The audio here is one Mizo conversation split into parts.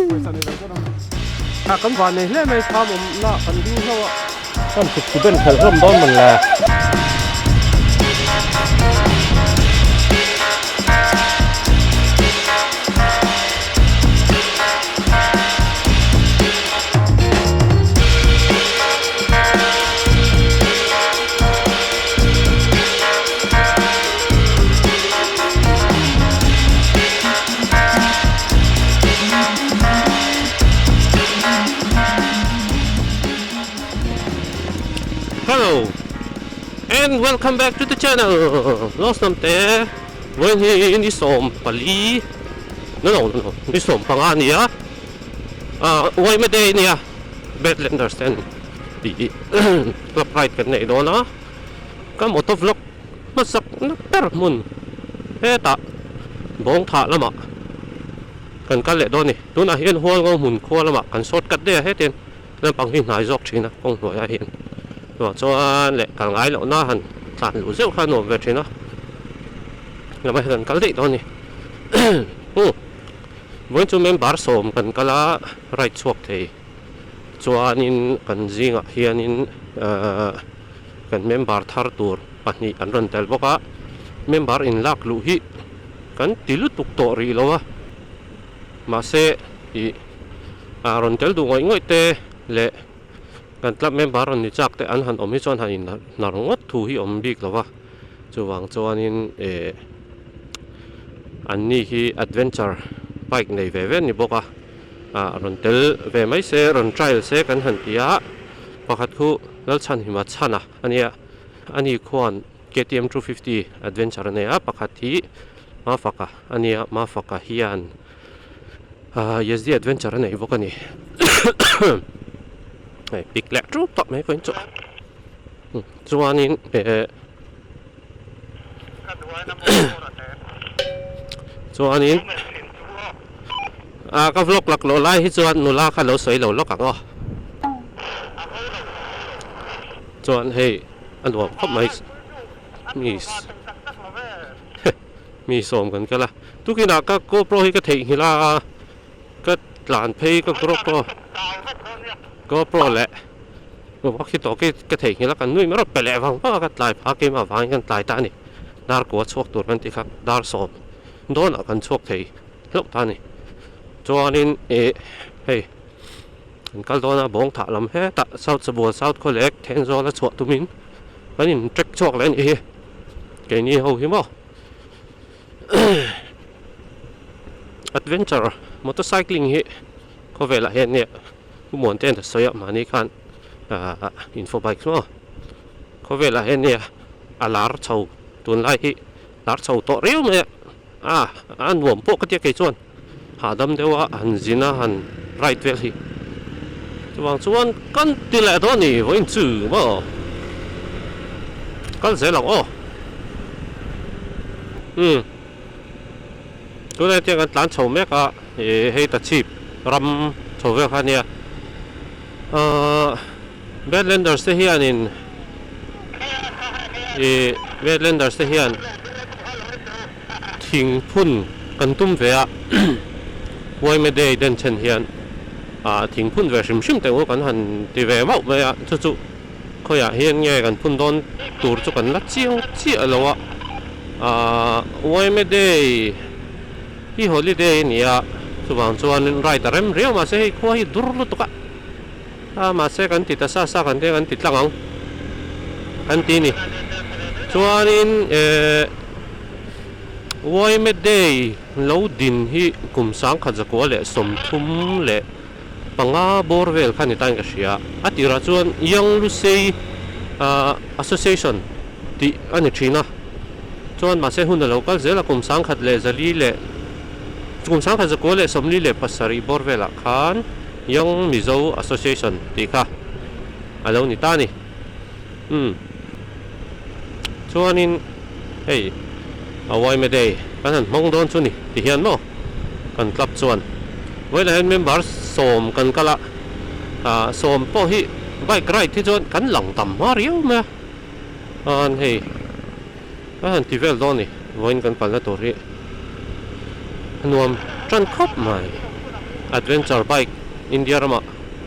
Pawisa nei lo chuan a. Kan van nei hle mai thlam awmna kan ding hlauh a. Kan thut ben khelh hlawm dawn mawn le. Hello and welcome back to the channel Los Nam te vawiin hi ni 14 no no no ni 15 ania ah Uaima day ania Badlanders ten tih club ride kan neih dawn a ka motor vlog hmasak na ber hmun hetah bawng thah lamah kan kal leh dawn a ni tunah hian hualngo hmun khua lamah kan short cut daih a hetiang lampang hi hnai zawk thin a kawng hnuaiah hian chuvang chuan leh kal ngai lohna han tlan luh zeuh kha a nuam ve thin a lamah hian kan kal daih dawn a ni vawiin chu member sawm kan kal a ride chhuak thei. Chuanin kan zingah hianin ehh kan member thar tur pahnih an rawn tel bawk a, member inlak luh hi kan ti lutuk tawh rih lo a, mahse ih ah rawn tel duh ngawih ngawih te leh kan club member rawn ni chak te an han awm hi chuan han inhnar ngawt thu hi awm bik lo va, chuvang chuanin ehh anni hi adventure bike nei ve ve a ni bawk a. ah rawn tel ve mai se rawn trial se kan han ti a pakhat khu Lalchhanhima chhana a nia ani khuan KTM 250 adventure a nei a pakhat hi Mafaka a nia Mafaka hian ah Yezdi adventure a nei bawk a ni hei pik leh ṭup tawh mai pawhin chu chuanin eh chuanin ah ka vlog lak loh lai hi chuan nula kha lo sawi lo lawk ang aw chuan hei a nuam khawp mai mi mi sawm kan kal a tukinah ka GoPro hi ka theihnghilh a ka tlan phei ka GoPro GoPro leh Khi tawh khi ka theihnghilh a kan nui mai rawh pe leh vang vang a ka tlai phah keimah vangin kan tlai ta a ni dar kua chhuak tur kan tih kha dar sawm dawnah kan chhuak thei hlauh ta a ni chuanin ih hei kan kal dawn a bawng thah lam hetah south sabual south khawlek thenzawl a chhuah tumin kan in trek chhuak leh a nih hi keini ho hi maw adventure motorcycling hi khawvelah hian nge. Pu Muante'n a sawi a, mahni khan ahh info bike chu aw khawvelah hian nia a lar chho tunlai hi lar chho tawh riau mai a, ah a nuam pawh ka tia kei chuan hahdam deuh a han zin a han ride vel hi chuvang chuan kan ti leh dawn a ni vawiin chu maw kal zel ang aw umm tunah hian kan tlan chho mek a ih hei ta chhip ram chho vel kha ania ahh Badlanders te hianin ih Badlanders te hian thing phun kan tum ve a Uaime Day den chhen hian ah thing phun ve hrim hrim teh u kan han ti ve mauh mai a chu chu khawiah hian nge kan phun dawn tur chu kan la chiang chiah lo a ahh Uaime Day hi holiday a ni a chuvang chuanin ride a rem riau mahse hei khua hi dur lutuk a a mahse kan ti ta sa sa kan tia kan ti tlang ang kan ti ni chuanin ehh Uaime Day lo din hi kum sangkhat zakua leh 35 leh panga bawr vel kha ni tain ka hria a tirah chuan Young Lusei Association tih a ni thin a chuan mahse hun a lo kal zel a kum 1000 leh 400 leh kum 1947 bawr velah khan Young Mizo Association tih kha a lo ni ta a ni umm chuanin hei a Uaime Day kan han hmang dawn chu ni ti hian maw kan club chuan vawilah hian member sawm kan kal a ah sawm pawh hi bike ride hi chuan kan lang tam hma riau mai a an hei a han ti vel dawn a ni vawiin kan kalna tur hi a nuam tan khawp mai. Adventure bike India ramah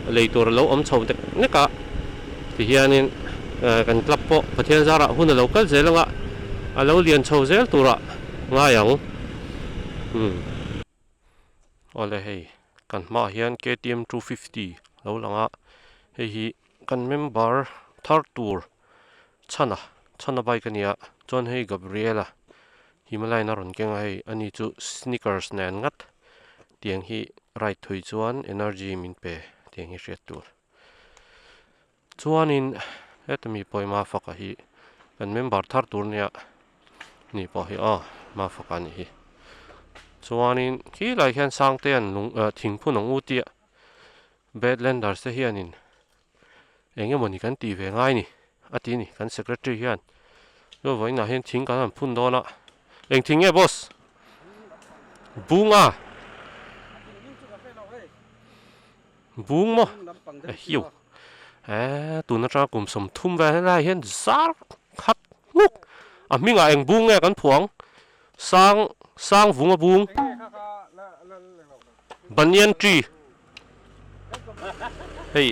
lei tur a lo awm chho nek nek a, tihianin kan club pawh Pathian zarah hun a lo kal zel anga a lo lian chho zel turah ngai ang. Umm. Awle hei kan hmaah hian KTM 250 lo lang a, hei hi kan member thar tur chhana chhana bike a nia chuan hei Gabriela Himalayan a rawn keng a hei ani chu sneakers nen ngat tiang hi ride thui chuan energy min pe tiang hi hriat tur chuanin heta mi pawimah faka hi kan member thar tur nia ni pawh hi aw mafaka a nih hi chuanin khilai khian sangte an lung ah thingphun ang u tia Badlanders te hianin eng emawni kan tih ve ngai ni a ti ni kan secretary hian chuan vawiinah hian thing kan han phun dawn a eng thing nge boss bunga bung maw ehiu eee tun atanga kum sawmthum vel helai hian zar khat hnuk a hmingah eng bung nge kan phuang sang sang vunga bung banyan tree. Hei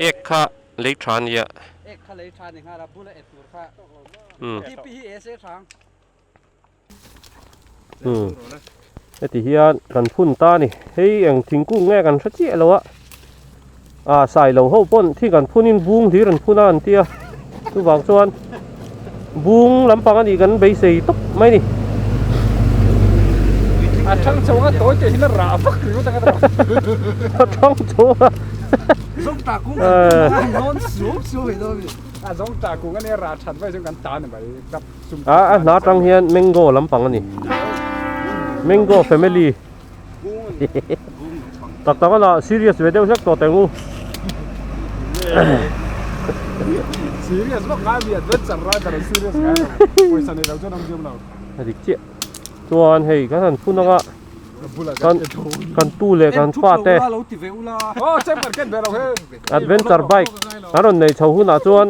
ek kha lei tha a nia. Umm heti hian kan phun ta a ni hei eng thingkung nge kan hre chiah lo a ah sai lo ho pawn thing an phun in bung hlir an phun a an tia chuvang chuan bung lampang a nih kan beisei tawp mai a ni. A thang chho a tawi te hian a rah vak ringawt a ka ti. A thang chho a. Zawng ta kung an dawn suam suam mai dawn a ni. A zawng ta kung a nia rah that vai chuan kan ta ni mai tap sum. A a hna tang hian mango lampang a ni. Mango family. Tak tak a lah serious ve deuh hlek tawh teng u. Serious vak ngai mi adventure rider an serious ngai lo. Pawisa nei lo chuan awm ziam lo. A dik chiah. Chuan hei kan han phun anga kan kan tu leh kan fa te adventure bike an rawn nei chho hunah chuan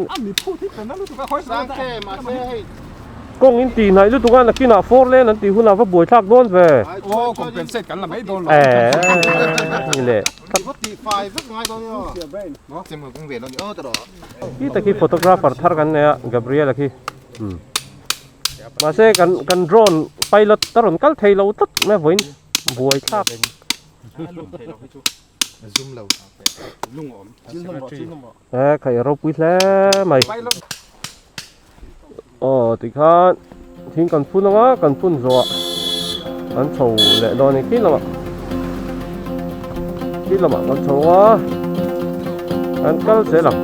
Kawng in tih hnaih lutuk a nakinah four lane an tih hunah va buai thlak dawn ve. Aw compensate kan la mai dawn lo. Eeh le. Khi tak hi photographer thar kan nei a Gabriel-a khi. Mahse kan kan drone pilot a rawn kal thei lo tlat mai a vawiin buai thlak. He khaih a ropui hle mai. Aw tikhan thing kan phun anga kan phun zawh ah kan chho leh dawn a ni khi lamah khi lamah kan chho a kan kal zel ang.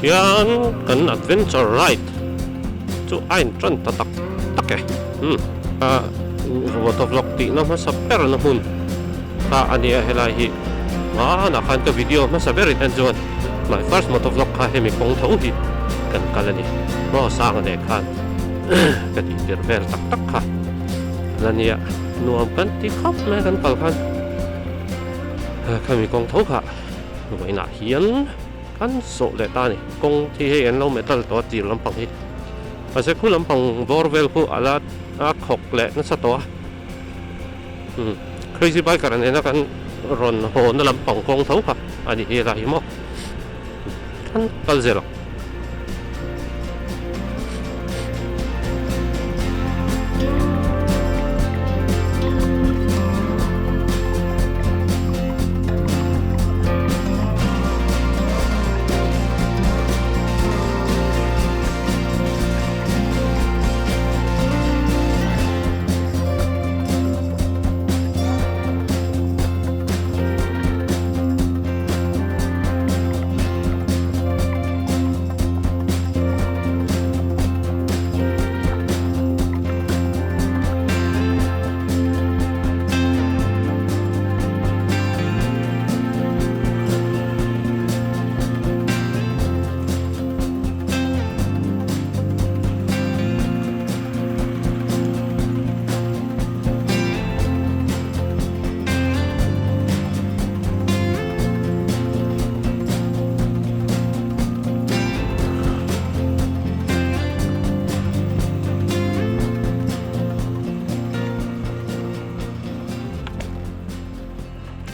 Hian kan adventure ride chu a intan ta tak tak e umm a motor vlog tihna hmasa ber na hmun kha a nia helai hi hmanah khan ka video hmasa berin en chuan my first motor vlog kha hemi kawng tho hi kan kal a ni maw sang leh khan ka tih tir vel tak tak kha la nia nuam kan ti khawp mai kan kal khan khami kawng tho kha vawiinah hian kan zawh leh ta a ni kawng hi hei an lo metal tawh a tir lampang hi mahse khu lampang bawr vel khu a la a khawk leh nasa tawh a umm crazy biker nena kan rawn haw na lampang kawng tho kha a ni hi helai hi maw kan kal zel ang.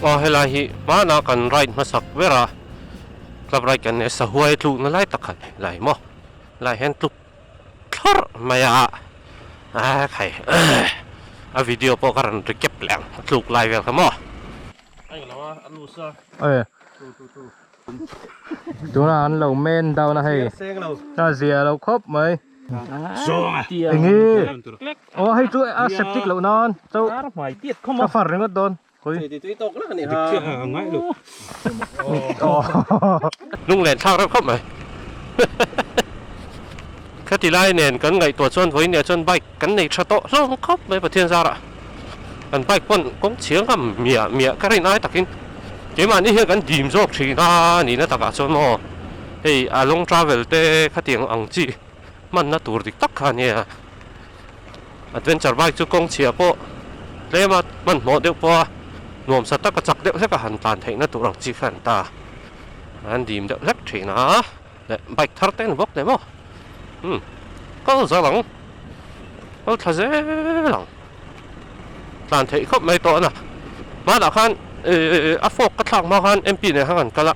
Aw helai hi hmanah kan ride hmasak ber a, club ride kan nei a, sahuai tlukna lai tak khan helai maw helai hian tluk thlawrh mai a, a khai a video pawh ka rawn recap leh ang a tluk lai vel kha maw. Tunah an lo men down a hei a zia lo khawp mai enge aw hei chu a septic loh nan cho ka far ringawt dawn khawi Lunglen thlak reuh khawp mai khati lai nen kan ngaihtuah chuan vawiin nia chuan bike kan nei tha tawh hlawm khawp mai Pathian zarah. Kan bike pawn kawng chhiang kha miah miah ka rin ai takin keimahni hian kan dim zawk thin a nihna takah chuan maw hei a long travel te khatiang ang chi hmanna tur dik tak kha ania adventure bike chu kawng chhia pawh tlema hmanhmawh deuh pawha nuamsa taka chak deuh hleka han tlan theihna tur ang chi kha an ta an dim deuh hlek thin a leh bike thar te a ni bawk hle maw umm kal zal ang kal thla zel ang tlan theih khawp mai tawh a na hmanah khan ihh a fork ka thlak hma khan M P nen khan kan kal a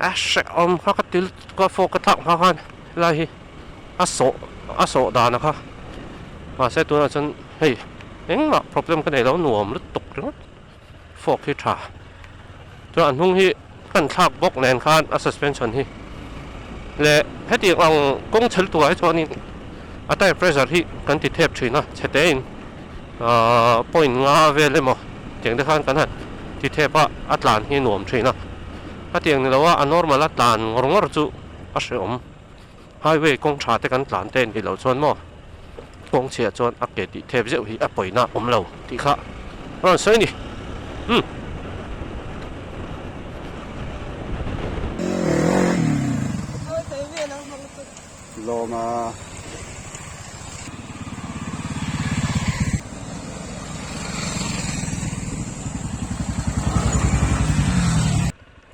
a hrehawm kha ka ti lutuk a fork ka thlak hma khan helai hi a sawh a sawh dan a kha mahse tunah chuan hei engmah problem ka nei lo nuam lutuk ringawt fork hi tha chuan a hnung hi kan thlak bawk nen khan a suspension hi leh hetiang ang kawng chhel turah hi chuanin a tire pressure hi kan ti thep thin a chhe te in ahh point nga vel emaw tiang te khan kan han ti thep a a tlan hi a nuam thin a hetiang ni lo a a normal a tlan ngawr ngawr chu a hrehawm highway kawng tha te kan tlan te ni loh chuan maw kawng chhiah chuan a ke tih thep zeuh hi a pawina awm lo tih kha a rawn sawi a ni umm. Lawma.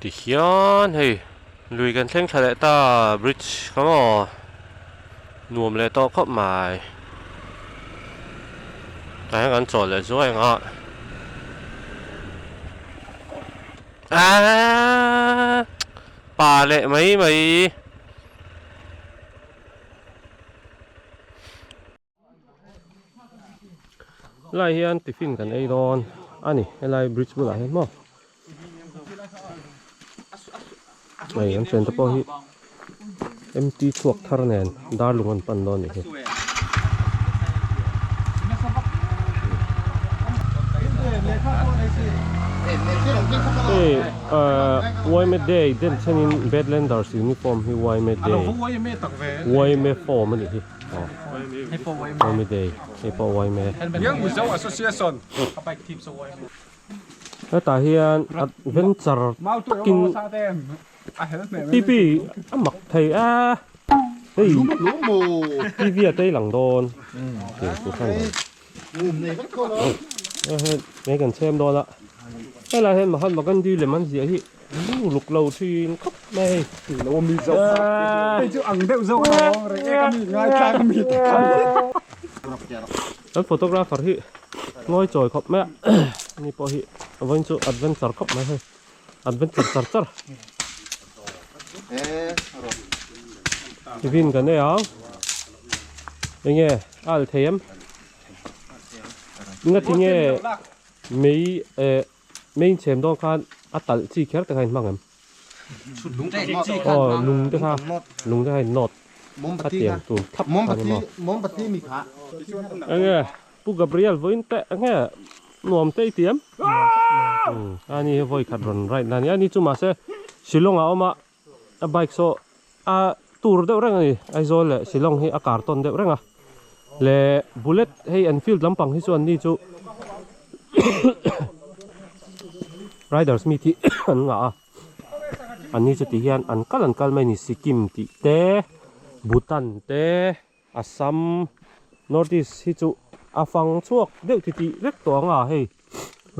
Tihian hei lui kan thleng thla leh ta bridge kha maw nuam leh tawh khawp mai tah hian kan chawl leh zuai ang a aaa pa leh mai mai. Helai hian tiffin kan ei dawn a ni helai bridge bulah hian maw hei an thiante pawh hi mt chhuak thar nen darlung an pan dawn a nih hi. Hei yma day den chenin Badlanders uniform hi yma day yma form a nih hi. Yma day hei pawh yma. Young Mizo Association. Hetah hian adventure takin TP a mak thei a hei TV a te lang dawn hei kan chhem dawn a helai hian Mahatma Gandhi lem an ziah hi luk lo thin khawp mai hei. Kan photographer hi ngawi chawi khawp mai a ani pawh hi vawiin chu adventure khawp mai hei adventure char char tiffin kan ei ang enge a al thei em ngatinge mei eh mei inchhem dawn khan a talh chi kher te kha in hmang em aw lung te kha lung te kha in nawt a tiang tur thlap kha ni maw enge Pu Gabriel vawiin teh enge nuam te i ti em? Ani hi vawi khat rawn ride na ania ni chu mahse Shillong ah a awm a a bike saw a tur deuh reng a ni Aizawl leh Shillong hi a kar tawn deuh reng a leh bullet hei Enfield lampang hi chuan ni chu riders mi hi an ngah a an ni chu ti hian an kal an kal mai a ni Sikkim tih te Bhutan te. Assam North East hi chu a fang chhuak deuh ti tih vek tawh ang a hei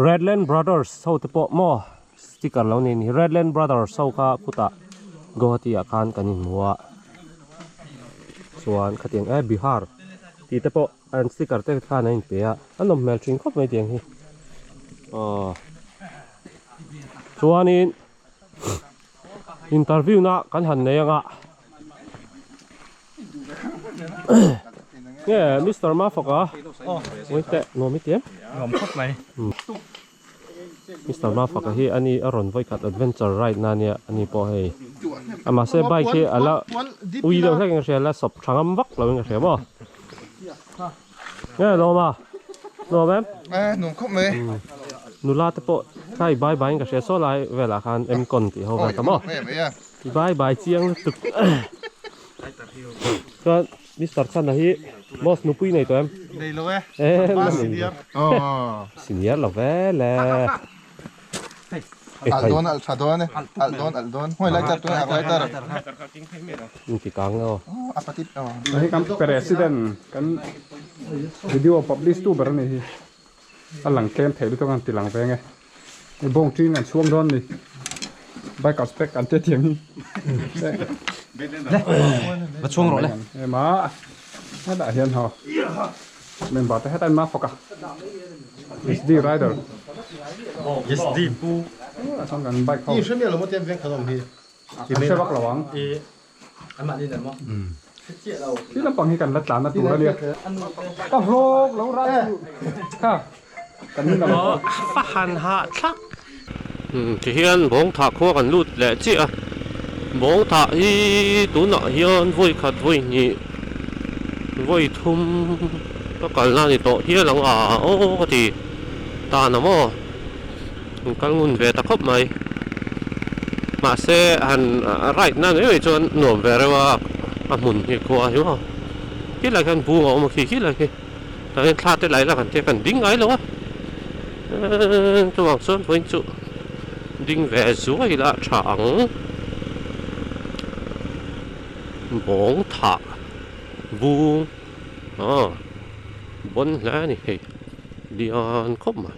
Redland Brothers ho te pawh maw sticker lo nei a ni Redland Brothers ho kha khutah Guwahati ah khan kan inhmu a chuan khatiang e Bihar tih te pawh an sticker te khan an inpe a a nawm hmel thin khawp mai tiang hi aw. Chuanin interview na kan han nei anga nge Mister Mafaka ui teh nuam i ti em? Nuam khawp mai. Mister Mafaka hi ani a rawn vawi khat adventure ride na ania ani pawh hei a mahse bike hi ala ui deuh hlek in ka hria la sawp tha ngam vak lo in ka hria maw nge lawm a nuam em Eh nuam khawp mai nula te pawh khai bai bai in ka hria saw lai velah khan mcon tih ho vel kha maw bai bai chiang lutuk chuan Mister Chana hi boss nupui nei tawh em? Nei lo e. Eh, la nei. Senior lo ve le. Al dawn al tha dawn e. Al dawn al dawn. Hoi lighter tuna ak lighter. In ti kang aw. A patit aw. Hei kan president kan video publish tu ber ani hi. A lang tlem theih lutuk an ti lang veng e. Hei bawng ṭin an chhuang dawn a ni. Bike ah spec an tia thiam hi. Va chhuang rawh le. Em a hetah hian haw member te hetah in ma fawk a. SD rider. SD pu. A chuan kan bike ho. I hre miah lo maw tia veng khat awm hi. A hre vak lo ang. Anmahni nen maw? Khi lampang hi kan la tlan na tur a nia. Ka hlawk lo ral chu kha kan nin ang. Fa han hah thlak. Ti hian bawng thah khua kan lut leh chiah a. Bawng thah hi tunah hian vawi khat vawi hnih vawi thum ka kalna a ni tawh hial ang a aw ka ti tan a maw. An kal ngun ve ta khawp mai. Mahse han ride na mai mai chuan nuam ve reuh a, a hmun hi khua hi maw. Khilai khian bung a awm a khi khilai khi. Tah hian thla te lai la kan tia kan ding ngai lo a. Eee chuvang chuan vawiin chu ding ve zuai ila a tha ang. Bawng thah bung aw bawn hle a ni hei. Lian khawp mai.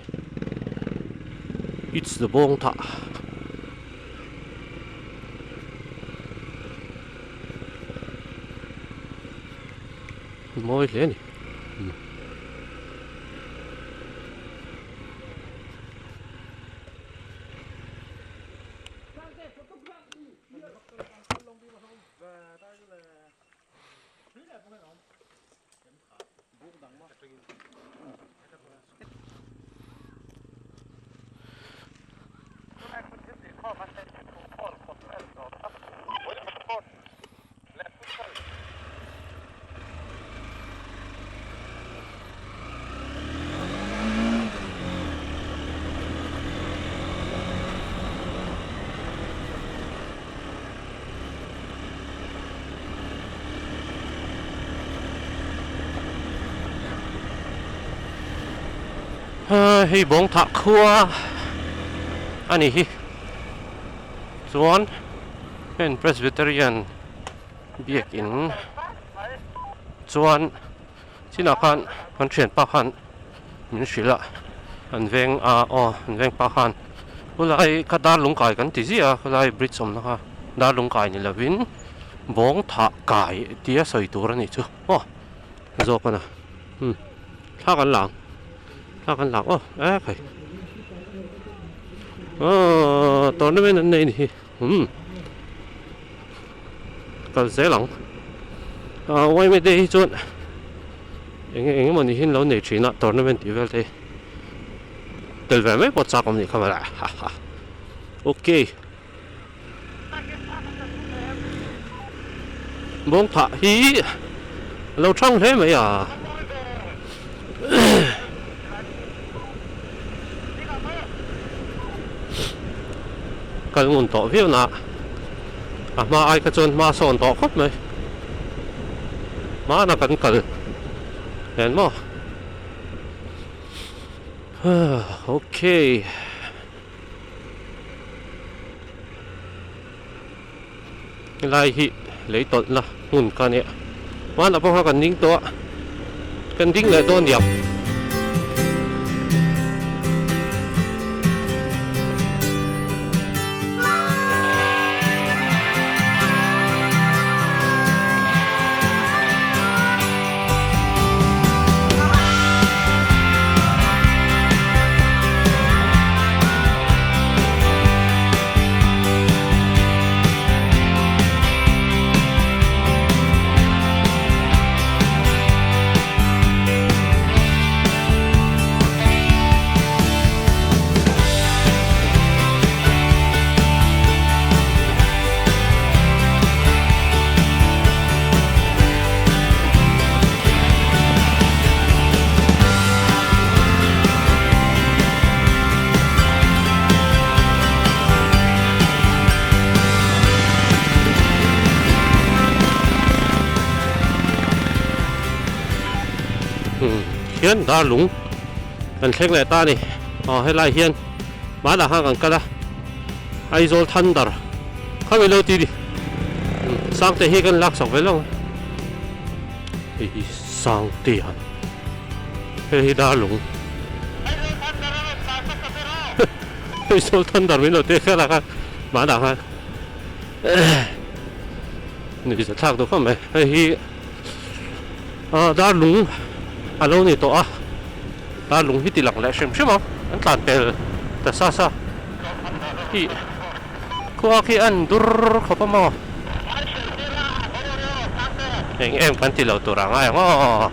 It's the bawng thah. Mawi hle a ni. Hei bawng thah khua a ni hi chuan heng Presbyterian biakin chuan chinah khan kan thianpa khan min hrilh a an veng a aw an veng pa khan khulai kha dar lungkai kan ti ziah a khulai bridge awmna kha dar lungkai ni lovin bawng thah kai tia sawi tur a nih chu aw zawk a na umm thla kan la ang thla kan la ang aw e khai aw tournament an nei a ni hi umm kal zel ang ah yma te hi chuan eng eng emaw ni hi an lo nei thin a tournament tih vel te hi tel ve mai pawh chak awm nih kha mawle ha ha okay. Bawng phah hi a lo thang hle mai a. Kal ngun tawh viau na a hma ai kha chuan hma sawn tawh khawp mai. Hmana kan kal nen maw. Okay. Helai hi lei tawlhna hmun kha a nia hmanah pawh kha kan ding tawh a kan ding leh dawn diak. Hian darlung kan thleng leh ta a ni. Aw helai hian hmanah khan kan kal a, Aizawl Thunder kha min lo ti ni. Sangte hi kan laksak ve lo ang. Hei hi Sangte a hei hi darlung. Aizawl Thunder min lo ti kher a khan hmanah khan nuihza thlak duh khawp mai. Hei hi. Ah darlung a lo ni tawh a, darlung hi ti lang leh hrim hrim ang, an tlan pel ta sa sa hi khua khi an dur khawp a maw eng em kan ti lo tur a ngai ang aw.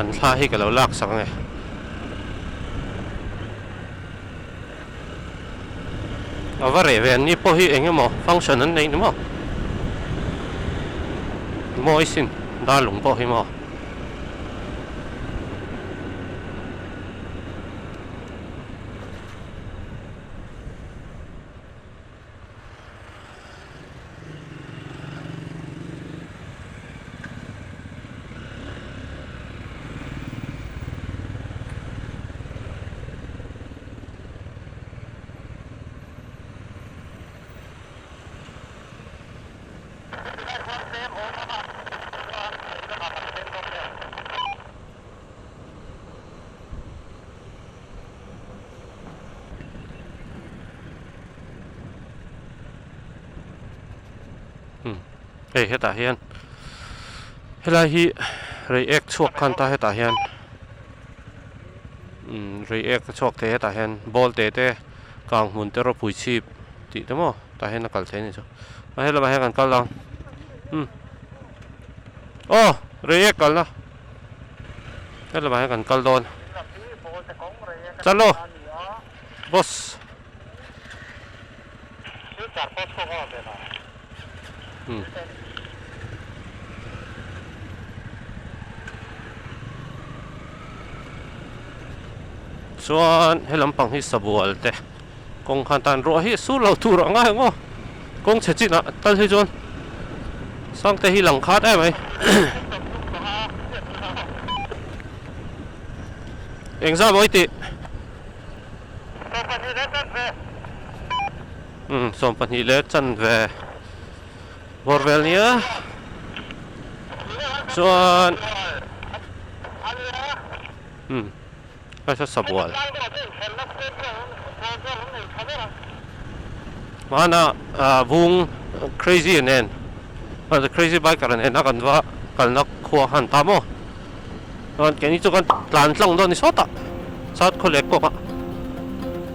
An thla hi ka lo lak sak ange. A va reh ve an ni pawh hi eng emaw function an nei ni maw? Mawi sin darlung pawh hi maw? Hei hetah hian helai hi reiek chhuak khan ta hetah hian umm reiek a chhuak thei hetah hian ball te te kang hmun te rawpui chhip tih te maw tah hian a kal thei a ni chu a helamah hian kan kal ang umm aw reiek kalna helamah hian kan kal dawn chalo boss. Chuan he lampang hi sabual te kawng khan tan ruah hi sur lo tur a ngai ang aw kawng chhe chinah tal hi chuan Sangte hi lang khat em mai engzah maw i tih. Umm 12 leh chanve bawr vel nia chuan umm a hla sabual hmana ah vung crazy nen the crazy biker nen a kan va kalna khua khan ta maw. Chuan keini chu kan tlan tlang dawn ni sawtah South Khawlek kawngah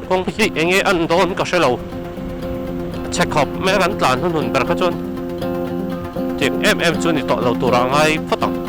kawng hi eng nge an dawn ka hre lo a chhe khawp mai a kan tlan hun hun ber kha chuan tiang em em chu ni tawh lo turah a ngai phawt ang.